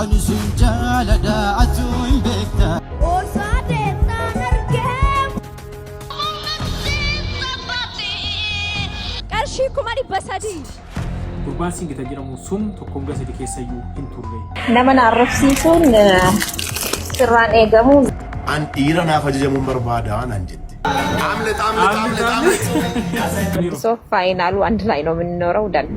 Ani sin jaaladha atuu hin beekta. Osoo deemtaan argee. Qarshii 300,000. Gurbaan Singita jedhamu sun tokkoon gazeti keessayyuu hin turre. Nama na arrabsiisuun sirraan eegamu. An dhiira naaf ajajamuun barbaada naan jette. Xaamle xaamle xaamle xaamle. ሶ ፋይናሉ አንድ ላይ ነው የምንኖረው። ደን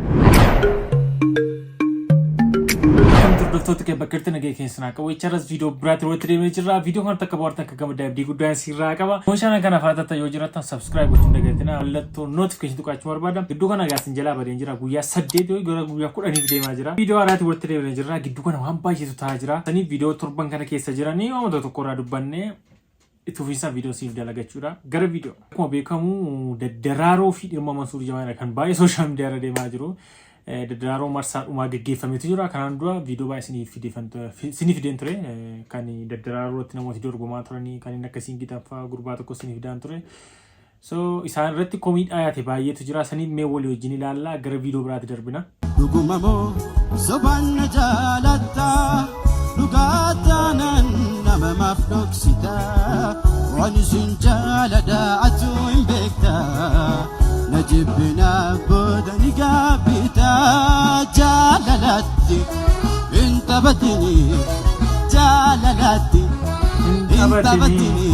Akkam hordoftoota kee bakka jirtan nagaya keessa naa qabu. Jechaarras viidiyoo biraatti walitti deemee jirra. Viidiyoo kanatti akka bohaartan akka gammaddan abdii guddaan sirraa qaba. Meeshaan kana afaan yoo jiraattan subscribe gochuun dagatina. Mallattoo notification tuqaachuu barbaada. Gidduu kana gaasin jalaa badeen jira. Guyyaa 8 yoo gara guyyaa 10f deemaa jira. Viidiyoo haaraatti walitti deemee jirra. Gidduu kana waan baay'eetu ta'aa jira. Saniif viidiyoo torban kana keessa jiranii waan tokko irraa dubbannee itti fufiinsa viidiyoo siif dalagachuudha. Gara viidiyoo. Akkuma beekamu Daddaraaroo fi Dhirma Mansuur Jamaadha kan baay'ee social media irra deemaa jiru. Daddaraaroo marsaa dhumaa geggeeffametu jira. Kanaan dura viidiyoo baay'ee isiniif fideen ture. Kan Daddaraaroo irratti namooti dorgomaa turanii kan inni akkasiin gitanfaa gurbaa tokko isiniif fidaan ture. So isaan irratti komii dhiyaate baay'eetu jira. Saniif mee walii wajjin ilaallaa gara viidiyoo biraatti darbina. Dhuguma moo sobaan na jaalatta dhugaa taanaan nama maaf dhoksita Ani sin jaaladha atuu hin beekta na jibbinaa booda ni gaabbita jaalalatti hin taphatini jaalalatti hin taphatini.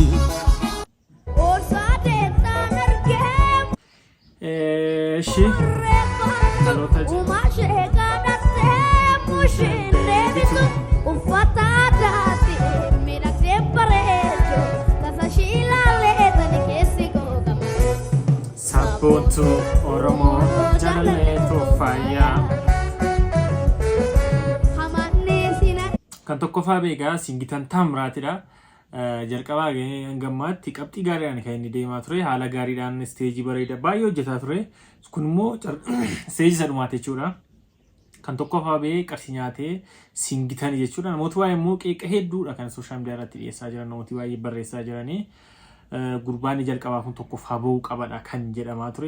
Osoo deemtaan argee. Eshi. Dhaloota Uumaa ishee kadhattee mushiin deebisu uffata aadaatiin miidhagsee bareechu tasa ishii ilaalee tani keessi koo gammadu. Sabboontuu Oromoo jaalallee toofayyaa. Hamanni sina. Kan tokkoffaa beekaa Singitan Taamiraatidha. Jalqabaa hanga ammaatti qabxii gaariidhaan kan inni deemaa ture. Haala gaariidhaan isteejii bareeda baay'ee hojjetaa ture. Kun immoo isteejii isa dhumaati jechuudha. Kan tokkoffaa ba'ee qarshii nyaatee Singitan jechuudha. Namooti baay'ee immoo qeeqa hedduudha kan social media irratti dhiyeessaa jiran namooti baay'ee barreessaa jiranii. Gurbaan jalqabaa kun tokkoffaa ba'uu qabadha kan jedhamaa ture.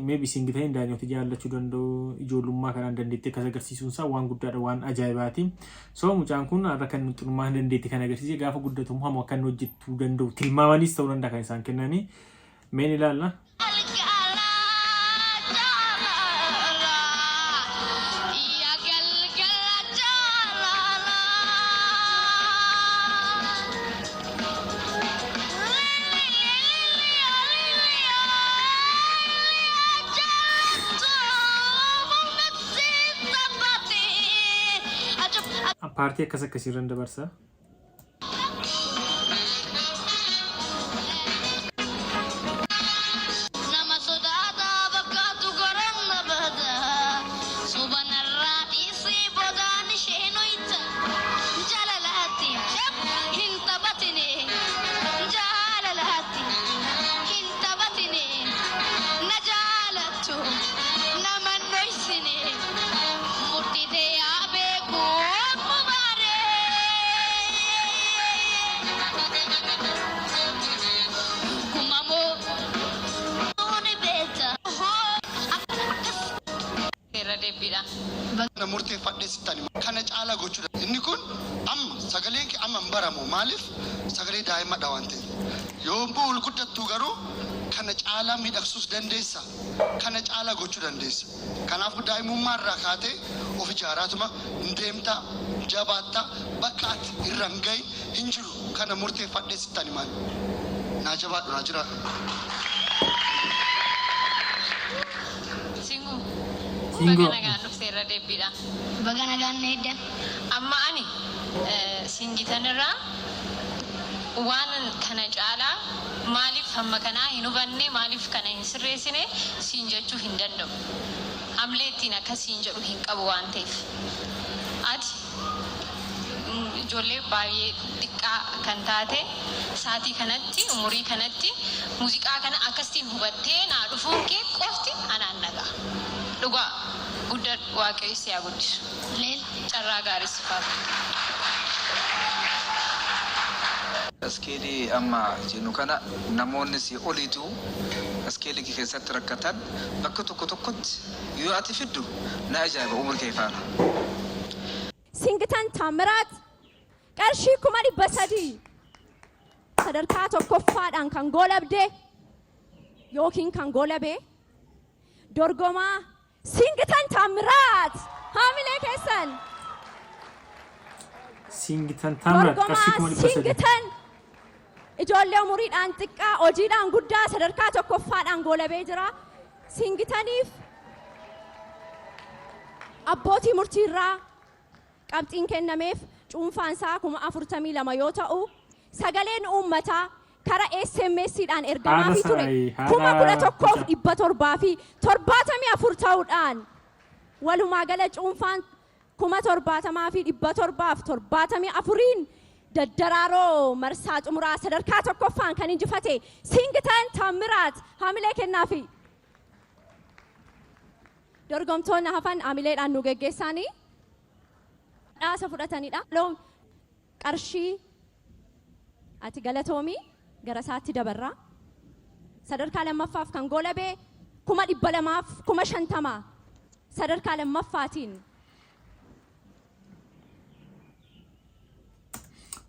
Maybe Singitan daanyooti jaallachuu danda'u ijoollummaa kanaan dandeettii akkas agarsiisuun isaa waan guddaadha waan ajaa'ibaati. So mucaan kun har'a kan xinummaa dandeettii kan agarsiise gaafa guddatu immoo hamma akka inni hojjechuu danda'u tilmaamanis ta'uu danda'a kan isaan kennanii. Meen ilaalla. Paartii akkas akkasiirran dabarsa. Nama sodaataa fakkaatu garan na bada. Subanarraa dhiisii boodaan ishee noyta. Jaalalaatti hin taphatine. Jaalalaatti hin taphatine. Na jaalattu nama noysine. Murtii ta'e haa beeku mubaaree. Kumamoo ni beekta. Irra deebiidha. Kana murteeffadhee sittan hima. Kana caalaa gochuudha. Inni kun amma sagaleen kee amma hin baramu. Maaliif sagalee daa'imadha waan ta'eef. Yommuu ol guddattu garuu kana caalaa miidhagsuus dandeessa. Kana caalaa gochuu dandeessa. Kanaafuu daa'imummaa irraa kaatee of ijaaraatuma hin deemtaa, jabaattaa bakka ati irra hin gahin hin jiru. Kana murteeffadhee sittan himaan. Naa jabaadhu naa jiraadhu. Singuu. Singoo. Baga nagaan dhufte irra deebiidha. Baga nagaan na eeddan. Amma ani Singitan irraa waan kana caalaa maaliif hamma kanaa hin hubanne maaliif kana hin sirreessine siin jechuu hin danda'u. Hamlee ittiin akkas siin jedhu hin qabu waan ta'eef. Ati ijoollee baay'ee xiqqaa kan taate saatii kanatti umurii kanatti muuziqaa kana akkasitiin hubattee naa dhufuun kee qofti anaan nagaa. Dhugaa guddadhu waaqayyo si haa guddisu. Leel. Carraa gaarii siif haa ta'u. Iskeelii amma jennu kana namoonni si oliitu iskeelii kee keessatti rakkatan bakka tokko tokkotti yoo ati fiddu na ajaa'iba umri kee faana. Siingitan Taammiraat qarshii 300,000 sadarkaa tokkoffaadhaan kan goolabde yookiin kan goolabe dorgomaa Siingitan Taammiraat haamilee keessan. Siingitan Taamiraat qarshii Dorgomaa 300,000. Siingitan ijoollee umuriidhaan xiqqaa hojiidhaan guddaa sadarkaa tokkoffaadhaan goolabee jira. Siingitaniif abbootii murtiirraa qabxiin kennameef cuunfaan isaa 42,000 yoo ta'u sagaleen uummataa kara SMS'dhaan ergamaafii ture 11,774 ta'uudhaan walumaa gala cuunfaan 70,774n Daddaraaroo marsaa xumuraa sadarkaa tokkoffaan kan injifate Siingitan Taammiraat haamilee kennaafi. Dorgomtoonni hafan haamileedhaan nu geggeessaanii dhaasa fudhatanidha. Loon qarshii ati galatoomii gara isaatti dabarra. Sadarkaa lammaffaaf kan goolabe 250,000 sadarkaa lammaffaatiin.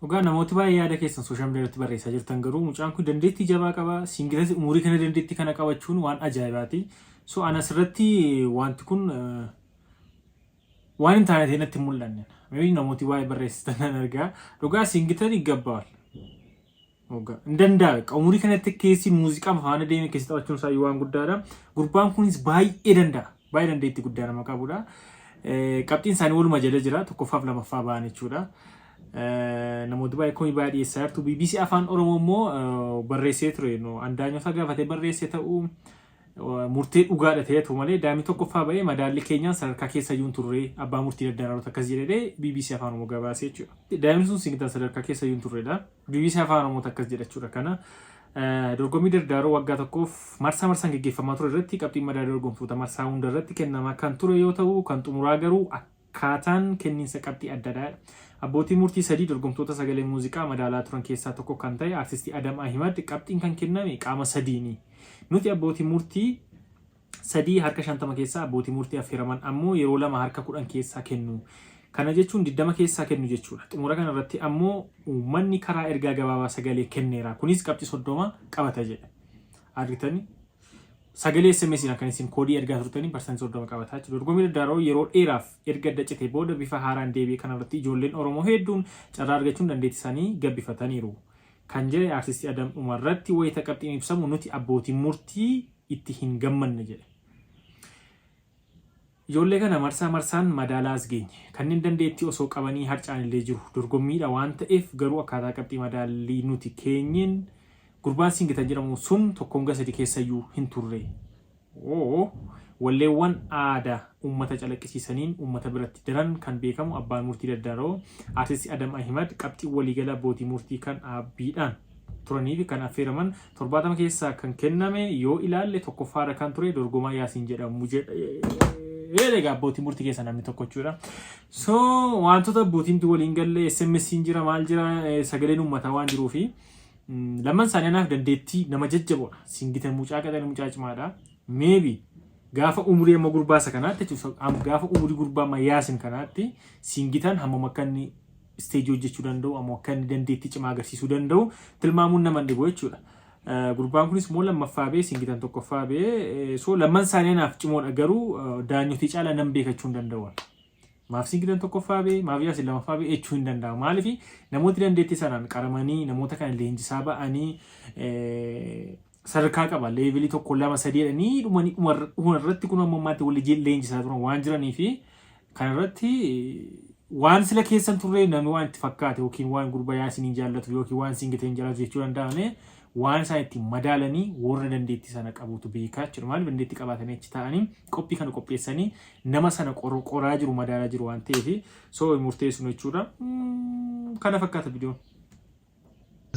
Dhugaa namooti baay'ee yaada keessan sooshaal miidiyaa irratti barreessaa jirtan garuu mucaan kun dandeettii jabaa qaba. Siingirasi umurii kana dandeettii kana qabachuun waan ajaa'ibaati. So ana asirratti wanti kun waan hin taane ta'e natti hin mul'anne. Maybe namooti baay'ee barreessitan nan argaa. Dhugaa siingitan ይገባዋል. Dhugaa hin danda'a. Bakka umurii kanatti keessi muuziqaa faana deeme keessi taphachuun isaa waan guddaadha. Gurbaan kunis baay'ee danda'a. Baay'ee dandeettii guddaa nama qabudha. Qabxiin isaanii waluma jala jira. Tokkoffaaf lamaffaa ba'an jechuudha. Namooti baay'ee komii baay'ee dhiyeessaa jirtu. BBC Afaan Oromoo immoo barreessee ture. Andaanyota gaafatee barreesse ta'uu murtee dhugaadha ta'etu malee daa'imni tokkoffaa ba'ee madaalli keenyaan sadarkaa keessa iyyuu hin turre abbaa murtii daddaraarota akkas jedhee BBC Afaan Oromoo gabaasee jechuudha. Daa'imni sun singitan sadarkaa keessa iyyuu hin turredha. BBC Afaan Oromoo akkas jedha jechuudha kana. Dorgommii dardaaroo waggaa tokkoof marsaa marsaan geggeeffamaa ture irratti qabxiin madaalii dorgomtoota marsaa hunda irratti kennamaa kan ture yoo ta'u kan xumuraa garuu akkaataan kenniinsa qabxii addadha. Abbootii murtii sadii dorgomtoota sagalee muuziqaa madaalaa turan keessaa tokko kan ta'e artistii Adam Ahimad qabxiin kan kenname qaama sadiini. Nuti abbootii murtii sadii harka 50 keessaa abbootii murtii affeeraman ammoo yeroo lama harka 10 keessaa kennu. Kana jechuun 20 keessaa kennu jechuudha. Xumura kana irratti ammoo uummanni karaa ergaa gabaabaa sagalee kenneera. Kunis qabxii 30 qabata jedhe. Argitanii? Sagalee SMS dhaan kan isin koodii ergaa turtanii parsantii 30 qabataa jechuudha. Dorgommii Daddaaroo yeroo dheeraaf erga adda citee booda bifa haaraan deebi'e kanarratti ijoolleen Oromoo hedduun carraa argachuun dandeettii isaanii gabbifataniiru. Kan jedhe Artisti Adam dhumarratti wayita qabxiin ibsamu nuti abbootiin murtii itti hin gammanne jedhe. Ijoollee kana marsaa marsaan madaalaa as geenye. Kanneen dandeettii osoo qabanii harca'anillee jiru. Dorgommiidha waan ta'eef garuu akkaataa qabxii madaallii nuti keenyeen gurbaan Siingitan jedhamu sun 1-3 keessayyuu hin turre. Oo! Walleewwan aada uummata calaqqisiisaniin uummata biratti daran kan beekamu abbaan murtii Daddaaroo Artisti Adam Ahimad qabxiin waliigala abbootii murtii kan dhaabbiidhaan turaniifi kan affeeraman 70 keessaa kan kenname yoo ilaalle tokkoffaarra kan ture dorgomaa Yaasiin jedhamu jedhe egaa abbootii murtii keessaa namni tokko jechuudha. So wantoota abbootiin waliin galle SMS'n jira maal jira sagaleen uummataa waan jiruufi lamman isaanii anaaf dandeettii nama jajjaboodha. Singitan mucaa qaxalee mucaa cimaadha. Maybe gaafa umurii amma gurbaa isa kanaatti jechuudha gaafa umurii gurbaa amma Yaasin kanaatti Singitan hammam akka inni isteejii hojjechuu danda'u ammoo akka inni dandeettii cimaa agarsiisuu danda'u tilmaamuun nama hin dhibu jechuudha. Gurbaan kunis immoo lammaffaa ba'ee Singitan tokkoffaa ba'ee so lamman isaanii anaaf cimoodha garuu daanyotii caalaa nan beekachuu hin danda'u. Maaf Singitan tokkoffaa ba'ee maaf Yaasin lammaffaa ba'ee jechuu hin danda'amu. Maaliif namooti dandeettii sanaan qaramanii namoota kana leenjisaa ba'anii sadarkaa qaba leevilii tokko lama sadii jedhanii dhumanii dhuma irratti kun amma ammaatti walii leenjisaa turan waan jiranii fi kan irratti waan sila keessan turre namni waan itti fakkaate yookiin waan gurbaa Yaasiniin jaallatu yookiin waan Singiteen jaallatu jechuu danda'ame waan isaan itti madaalanii warra dandeettii sana qabutu beekaa jechuudha. Maaliif dandeettii qabaatanii achi taa'anii qophii kana qopheessanii nama sana qoraa jiru madaalaa jiru waan ta'eef so murteessuun jechuudha. Kana fakkaata viidiyoon.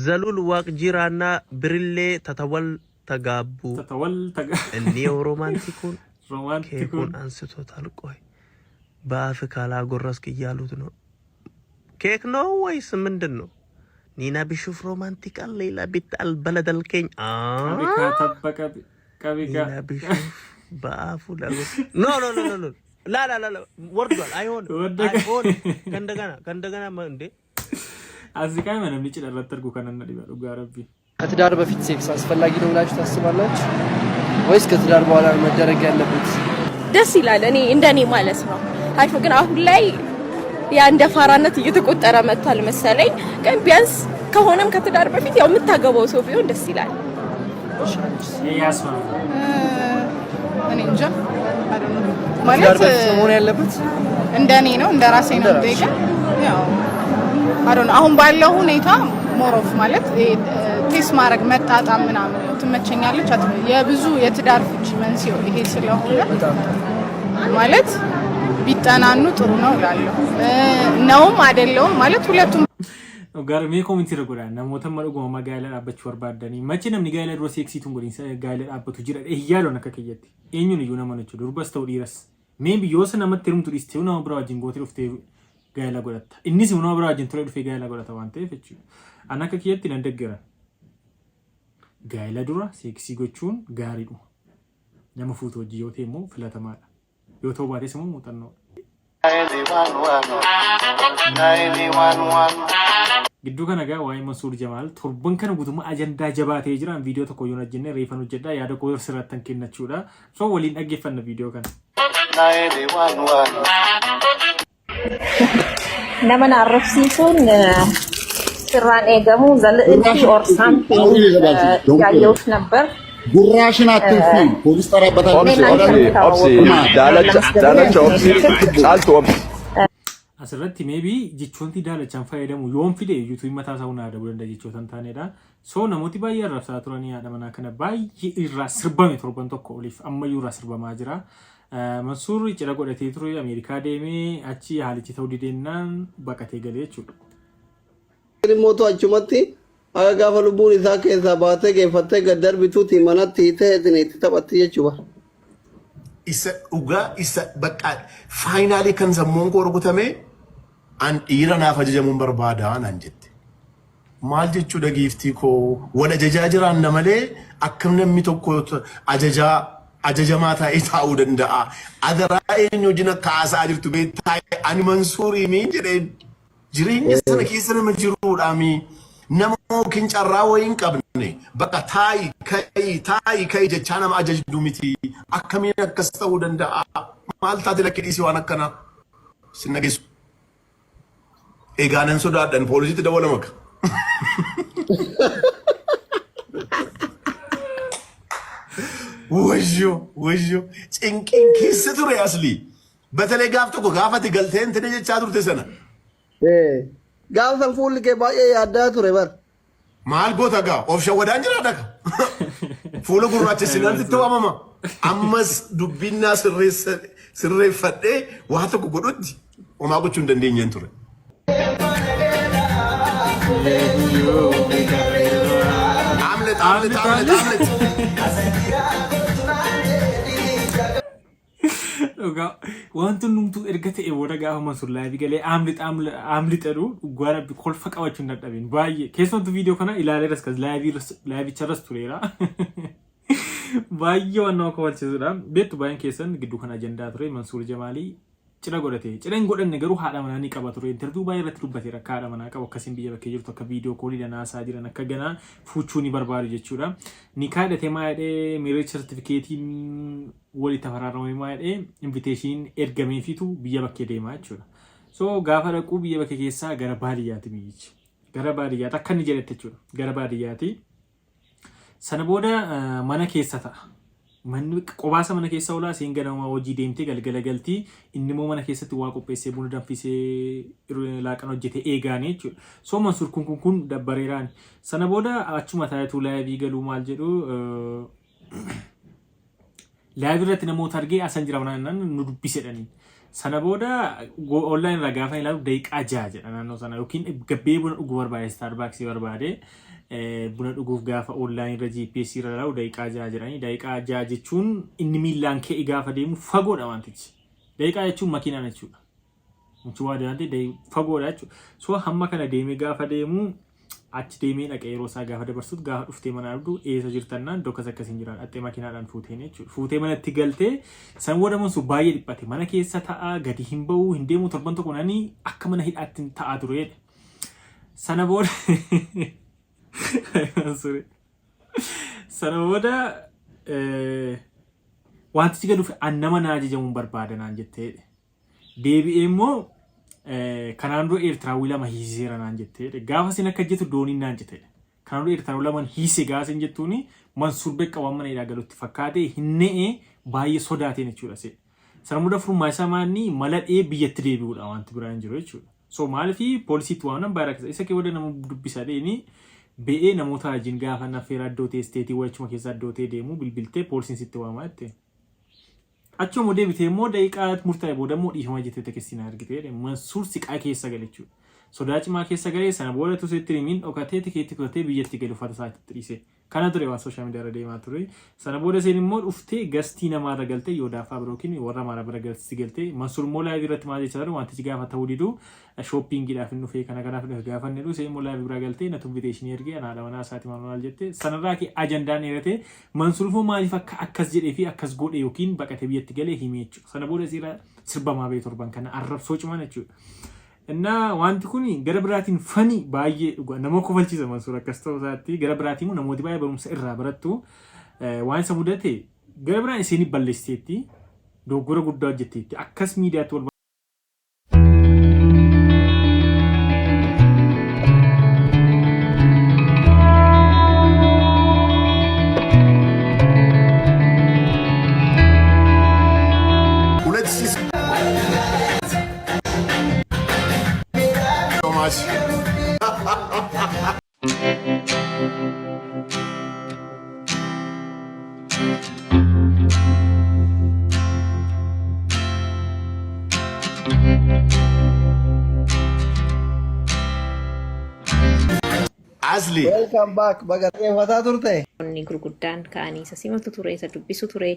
Zalul Waaqjiraanna Birillee Tatawal Tagaabbu Tatawal taga እንየው ሮማንቲኩን ሮማንቲኩን ኬኩን አንስቶታል። ቆይ በአፍ ካላጎረስክ እያሉት ነው። ኬክ ነው ወይስ ምንድን ነው? ኒና ቢሹፍ ሮማንቲካል ሌላ ቢት አልበለደልከኝ ቀቢካ ተበቀ ቀቢካ ኒና ቢሹፍ በአፉ ላጎ ኖ ኖ ኖ ኖ ኖ ላላ ወርዷል። አይሆንም፣ ወደቀ። አይሆንም። ከእንደገና ከእንደገና እንዴ። Asii namni cidha irratti argu kanan na dhiba, dhugaa rabbii. ከትዳር በፊት ሴክስ አስፈላጊ ነው ብላችሁ ታስባላችሁ ወይስ ከትዳር በኋላ ነው መደረግ ያለበት? ደስ ይላል። እኔ እንደኔ ማለት ነው። አሪፍ ነው። ግን አሁን ላይ ያ እንደ ፋራነት እየተቆጠረ መጥቷል መሰለኝ። ግን ቢያንስ ከሆነም ከትዳር በፊት ያው የምታገባው ሰው ቢሆን ደስ ይላል። ያስማማ። እኔ እንጃ። ከትዳር ማለት በፊት ነው መሆን ያለበት? እንደ እኔ ነው፣ እንደ ራሴ ነው የምጠይቀው። ያው I don't know፣ አሁን ባለው ሁኔታ more of ማለት test ማድረግ፣ መጣጣም ምናምን ነው። ትመቸኛለች የብዙ የትዳር ፍቺ መንስኤው ይሄ ስለሆነ ማለት ቢጠናኑ ጥሩ ነው እላለሁ። ነውም አይደለውም ማለት ሁለቱም Dhugaa mee comment irra godhaa, namoota amma dhuguma gaa'ela dhaabbachuu barbaadanii. Machi namni gaa'ela dura seeksiituun godhin gaa'ela dhaabbatu jira eeyyaaloon akka kiyyatti. Eenyuun iyyuu nama jechuudha, durbas ta'u dhiiras. Mee biyyoota namatti hirumtu dhiistee nama biraa wajjin gootee dhuftee gaa'ela godhatta. Innis nama biraa wajjin ture dhufee gaa'ela godhata waan ta'eef jechuudha. An akka kiyyatti nan deeggaran. Gaa'ela dura seeksii gochuun gaariidhuma. Nama fuutu hojii yoo ta'e immoo filatamaadha. Yoo ta'u baates immoo muuxannoodha. Gidduu kana gaa waa'ee Mansuur Jamaal torban kana guutummaa ajandaa jabaa ta'ee jiran viidiyoo tokko yoo hojjenne reefan hojjedhaa, yaada koo sirrattan kennachuudha. So waliin dhaggeeffanna viidiyoo kana. Nama na arrabsiisuun sirraan eegamu zal'inti or something ያየሁት ነበር። ጉራሽን አትንፊ፣ ፖሊስ ጠራበታለሁ። እኔና አንተ Obsi. የምታዋወቁ Daalacha, daalacha, obsi. Caaltu, obsi. Asirratti maybe jechoonni daalachaan fayyadamu yoon fide yuutuubii mataa isaa humna adabuu danda'a jechoota hin taanedha. So namooti baay'ee arrabsaa turanii haadha manaa kana baay'ee irraa sirbame, torban tokko oliif ammayyuu irraa sirbamaa jira. Mansuur cidha godhatee ture, Ameerikaa deemee achi haalichi ta'uu dideennaan baqatee galee jechuudha. Immoo achumatti akka gaafa lubbuun isaa keessaa baatee geeffattee gad darbituuti manatti hiitee itti taphatti jechuudha. Isa dhugaa, isa bakka finally kan sammuun koo rukutame, an dhiira naaf ajajamuun barbaada naan jette. Maal jechuudha giiftii koo? Wal ajajaa jiraanna malee akkam namni tokko ajajaa ajajamaa taa'ee taa'uu danda'a? Adaraa eenyu wajjin akka haasa'aa jirtu beektaa? Ani Mansuurii miin jedheen, jireenya sana keessa nama jiruudhaami. Nama yookiin carraa wayii hin qabne bakka taayi ka'i, taayi ka'i jechaa nama ajajdu miti. Akkamiin akkas ta'uu danda'a? Maal taate? Lakki, dhiisii, waan akkanaa sin dhageessu. Egaa nan sodaadhan, poolisiitti dawwalama ka. Wayyo wayyo, cinqiin keessa ture asli. Batalee gaaf tokko gaafati galteen tine jechaa turte sana. Gaafa san fuulli kee baay'ee yaaddaa ture bar. Maal goota gaa, of shawwadaan jira dhaka. Fuula gurraacha sinaan itti waamama. Ammas dubbinnaa sirreeffadhee waa tokko godhutti homaa gochuu hin dandeenyeen ture. Amlet, amlet, amlet, amlet. Dhugaa wanti hundumtuu erga ta'e booda gaafa Mansuur live galee aamli aamli jedhu, dhugaa rabbi kolfa qabachuu hin dadhabeen baay'ee. Keessumattuu viidiyoo kana ilaaleeras kas livicharras tureera. Baay'ee waan nama kofalchiisudha. Beektu, baay'een keessan gidduu kana ajandaa ture Mansuur Jamaalii cidha godhate. Cidha hin godhanne garuu haadha manaa ni qaba ture. Interview baay'ee irratti dubbateera akka haadha manaa qabu, akkasiin biyya bakkee jirtu, akka video call danaasaa jiran, akka ganaa fuuchuu ni barbaadu jechuudha. Ni kaadhate maa jedhee, marriage certificateiin walitti faraaramee maa jedhee, invitation ergameefiitu biyya bakkee deemaa jechuudha. So gaafa dhaquu biyya bakkee keessaa gara baadiyyaati biyyichi. Gara baadiyyaati akka inni jedhetti jechuudha. Gara baadiyyaati. Sana booda mana keessa ta'a. Manni qobaasa mana keessa oolaa, isheen ganama hojii deemtee galgala galtii, inni immoo mana keessatti waa qopheessee, buna danfisee, laaqana hojjetee eegaanii jechuudha. So Mansuur kun dabbareeraan. Sana booda achuma taayituu live galuu maal jedhu, live irratti namoota argee asan jira manaan nu dubbisedhanii. Sana booda online irraa gaafa ilaalu daqiiqaa 6 jedha naannoo sana, yookiin gabbee buna dhuguu barbaade, Starbucksii barbaade buna dhuguuf gaafa online irra GPS irra ilaalu daqiiqaa 6 jedhanii. Daqiiqaa 6 jechuun inni miillaan ka'e gaafa deemu fagoodha wantichi. Daqiiqaa jechuun makiinaan jechuudha. Muchi waa deemte fagoodha jechuudha. So hamma kana deemee gaafa deemu Achi deemee dhaqee yeroo isaa gaafa dabarsutu gaafa dhuftee mana dhabdu eessa jirtannaan iddoo akkas akkasiin jiraan dhattee makiinaadhaan fuuteen jechuudha. Fuutee manatti galtee san booda Mansuur baay'ee dhiphate. Mana keessa ta'a gadi hin ba'u hin deemu torban tokko nani akka mana hidhaatti ta'aa ture jedhe. Sana booda Mansuur sana booda wantichi gad dhufe an nama naa ajajamuun barbaada naan jettee jedhe. Deebi'ee immoo kanaan dura Eertiraawwii lama hiisiseera naan jettee gaafa isin akka jettu dooniin naan jette. Kanaan dura Eertiraawwii lama hiise gaafa isin jettuuni Mansuur beqqa waan mana hidhaa galutti fakkaatee hin ne'ee baay'ee sodaateen jechuudha see. Sana booda furmaa isaa maanni mala dhee biyyatti deebi'uudha wanti biraa hin jiru jechuudha. So maaliif poolisiitti waamnan baay'ee rakkisa. Isa kee booda nama dubbisa dheeni be'ee namoota wajjin gaafa naffeera iddoo ta'e isteetii wayachuma keessa iddoo ta'e deemu bilbiltee poolisiin sitti waamaa jette. Achuma immoo deebitee immoo daqiiqaa murtaa'e booda immoo dhiifama jettee tekestii na ergite jedhe. Mansuur siqaa keessa gale jechuudha. Sodaa cimaa keessa galee sana booda utuu sitti hin himin dhokatee tikeetti kutatee biyyatti gale uffata isaa itti dhiisee. Kana ture waan social media irra deemaa ture. Sana booda isheen immoo dhuftee gastii namaa irra galtee yoo daafaa bira yookiin warra amaaraa bira galti galtee Mansuur immoo live irratti maal jechaa ture wantichi gaafa ta'uu didu shoppingiidhaaf hin dhufee kana kanaaf dhufe gaafa inni dhufe immoo live biraa galtee natu invitation ergee ana haadha manaa isaati maal maal jette sanarraa kee ajandaan dheerate Mansuur immoo maaliif akka akkas jedhee fi akkas godhe yookiin baqatee biyyatti galee himee jechuudha. Sana booda seera sirbamaa ba'e torban kana arrabsoo cimaan jechuudha. Innaa wanti kun gara biraatiin fani baay'ee dhugaa nama kofalchiisa Mansuur akkas ta'uu isaatti gara biraatiin immoo namooti baay'ee barumsa irraa barattu waan isa mudate gara biraan isheen balleessiteetti dogoggora guddaa hojjetteetti akkas miidiyaatti wal ሁለት ሺህ so much. Asli. Welcome back. Baga dhaggeeffataa turte. Inni gurguddaan ka'anii isa simatu ture, isa dubbisu ture.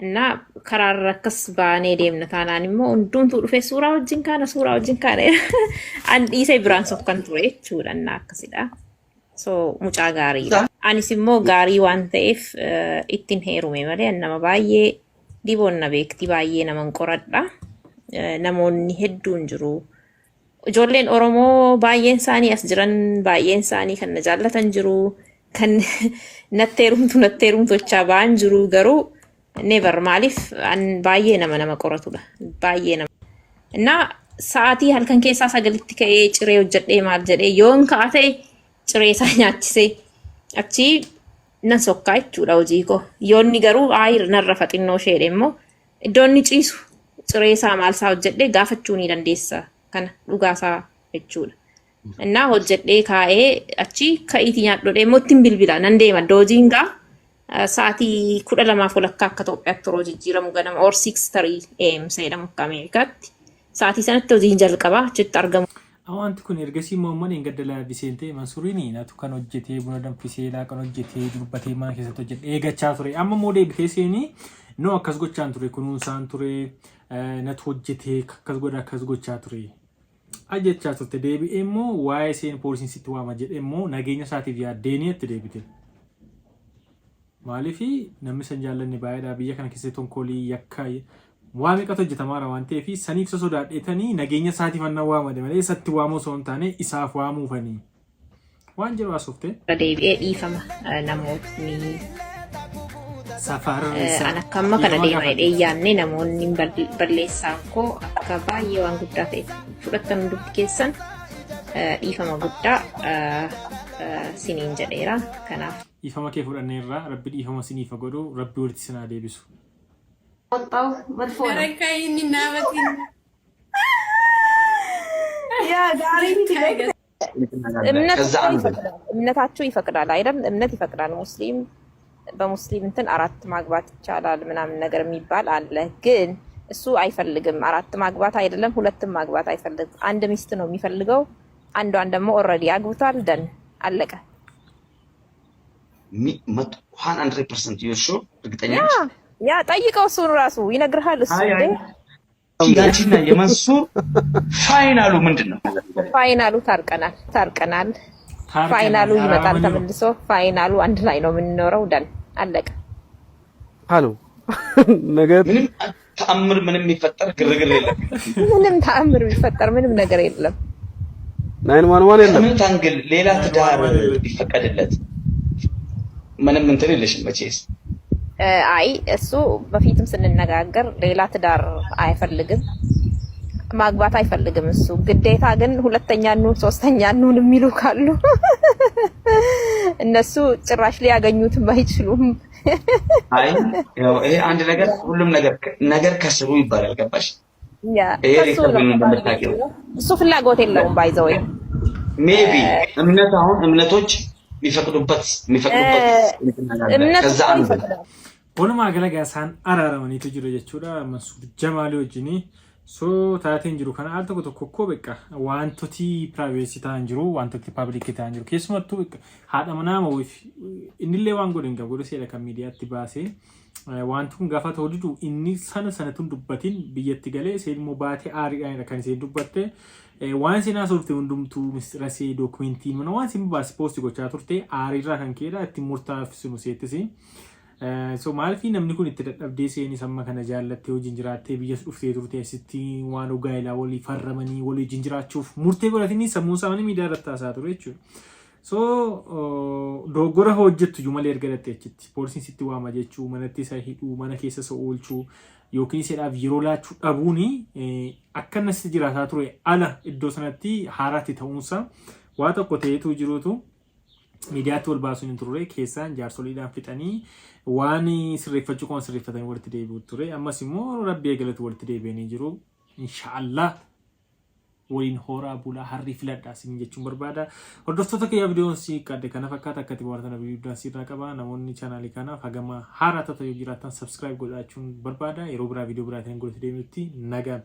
Innaa karaarra akkas baanee deemna taanaan immoo hundumtuu dhufee suuraa wajjin kaana suuraa wajjin kaana. An dhiisee biraan sokkan ture jechuudha. Innaa akkasidha. So mucaa gaariidha. Anis immoo gaarii waan ta'eef ittiin heerume malee an nama baay'ee diboon na beekti baay'ee naman qoradha. Namoonni hedduun jiru. Ijoolleen Oromoo baay'een isaanii as jiran baay'een isaanii kan na jaallatan jiru. Kan natti heerumtu natti heerumtu jechaa ba'an jiru garuu never maaliif an baay'ee nama nama qoratudha. Baay'ee nama. Innaa sa'aatii halkan keessaa 9tti ka'ee ciree hojjedhee maal jedhee yoon ka'a ta'e ciree isaa nyaachisee achii nan sokkaa jechuudha hojii koo. Yoonni garuu aayir nan rafa xinnoo isheedhe immoo iddoo inni ciisu ciree isaa maal isaa hojjedhee gaafachuu ni dandeessa kana dhugaa isaa jechuudha. Innaa hojjedhee kaa'ee achi ka'iitii nyaadhu jedhee immoo ittiin bilbila nan deema iddoo hojiin gaa sa'aatii 12:30 akka Itoophiyaatti yeroo jijjiiramu ganama or 6:30 AM isa jedhamu akka Ameerikaatti sa'aatii sanatti hojiin jalqaba achitti argamu. Wanti kun ergasii immoo mana hin gadda live seentee Mansuuriin natu kan hojjetee buna danfisee laaqan hojjetee dubbatee mana keessatti hojjetee eegachaa ture. Amma immoo deebitee seenii no akkas gochaan ture kunuunsaan ture natu hojjetee akkas godha akkas gochaa ture. Ajjechaa turte deebi'ee immoo waa'ee seen poolisiin sitti waama jedhee immoo nageenya isaatiif yaaddeenii itti deebite. Maaliif namni san jaallanne baay'eedha biyya kana keessatti tonkoolii yakka waa meeqatu hojjetamaara waan ta'eef saniif isa sodaadheetanii nageenya isaatiif annan waamade malee isatti waamuu osoo hin taane isaaf waamuufanii waan jedhu haasofte. Irra deebi'ee dhiifama namootni Safarri isaa An akka amma kana dhiifama deema gaafate. jedhee hin yaadne namoonni balleessaan koo akka baay'ee waan guddaa ta'e fudhattan hundumti keessan dhiifama guddaa siniin jedheera. Kanaaf. Dhiifama kee fudhanneerra rabbi dhiifama siniif haa godhu rabbi walitti isin haa deebisu. ያ gaarii miti beekte. እምነት ከዛ እኮ አንዱ ይፈቅዳል። እምነታቸው ይፈቅዳል አይደል? እምነት ይፈቅዳል። ሙስሊም በሙስሊም እንትን አራት ማግባት ይቻላል ምናምን ነገር የሚባል አለ። ግን እሱ አይፈልግም። አራት ማግባት አይደለም ሁለትም ማግባት አይፈልግም። አንድ ሚስት ነው የሚፈልገው። አንዷን ደግሞ already አግብቷል። done አለቀ። 100% you're sure እርግጠኛ ያ ነሽ? ያ ጠይቀው፣ እሱን ራሱ ይነግርሃል። እሱ አይ እንዴ አይ ያንቺና የመንሱር final ኡ ምንድን ነው? final ኡ ታርቀናል፣ ታርቀናል። ፋይናሉ ታርቀናል፣ ይመጣል አራራመኒሩ። ተመልሶ። ፋይናሉ አንድ ላይ ነው የምንኖረው። Done፣ አለቀ። አሉ ነገር ምንም ተአምር ምንም የሚፈጠር ግርግር የለም። ምንም ተአምር ቢፈጠር ምንም ነገር የለም። 911 የለም። ከእምነት angle ሌላ ትዳር ቢፈቀድለት ምንም እንትን የለሽም መቼስ። አይ፣ እሱ በፊትም ስንነጋገር ሌላ ትዳር አይፈልግም፣ ማግባት አይፈልግም እሱ። ግዴታ ግን ሁለተኛ እንሁን ሶስተኛ እንሁን የሚሉ ካሉ እነሱ ጭራሽ ሊያገኙትም አይችሉም። አይ፣ ያው ይሄ አንድ ነገር ሁሉም ነገር ነገር ከስሩ ይባላል። ገባሽ? ያ ይሄ ከሱ record ነው ነው እንደምታውቂው። እሱ ፍላጎት የለውም by the way። Maybe እምነት አሁን እምነቶች የሚፈቅዱበት እንትን አለ። እምነት ከዛ እኮ angle ይፈቅዳል። Walumaa gala isaan araaramaniitu jiru jechuudha. Mansuur Jamaalii wajjini. So taateen jiru kana al tokko tokko koo beekaa wantooti privacy ta'an jiru, wantooti public ta'an jiru. Keessumattuu beekaa haadha manaa wayiif innillee waan godhe hin qabu, godhe seera kan miidiyaatti baasee wanti kun gaafa ta'u didu inni sana sanatuun dubbatiin biyyatti galee isheen immoo baatee aariidhaanidha kan isheen dubbatte. Waan isheen haasofte hundumtuu mistira ishee dookumentii mana waan isheen baasee post gochaa turte aariirraa kan ka'edha ittiin murtaa'aaf seettisi. So maaliif namni kun itti dadhabdee seenis amma kana jaallattee wajjin jiraattee biyya dhuftee turte asitti waan gaa'elaa walii farramanii walii wajjin jiraachuuf murtee godhatanii sammuu isaanii miidiyaa irratti haasaa ture jechuudha. So dogoggora hojjettu iyyuu malee erga dhatte achitti poolisiin sitti waama jechuu, manatti isa hidhuu, mana keessa isa oolchuu yookiin iseedhaaf yeroo laachuu dhabuuni akka inni jiraataa ture ala iddoo sanatti haaraatti ta'uunsa waa tokko ta'eetu jiruutu miidiyaatti wal baasuun hin turre. Keessaan jaarsoliidhaan fixanii waan sirreeffachuu qaban sirreeffatanii walitti deebi'u ture. Ammas immoo rabbi eegalatu walitti deebi'anii jiru. Inshaallah waliin horaa bulaa harrii filadhaa isin jechuun barbaada. Hordoftoota kiyyaa, viidiyoon si qadde kana fakkaata. Akka itti bohaartan viidiyoon sirraa qaba. Namoonni chaanaalii kanaaf hagama haaraa ta'e yoo jiraatan subscribe godhachuun barbaada. Yeroo biraa viidiyoo biraatiin godhatu deebi'utti nagaan.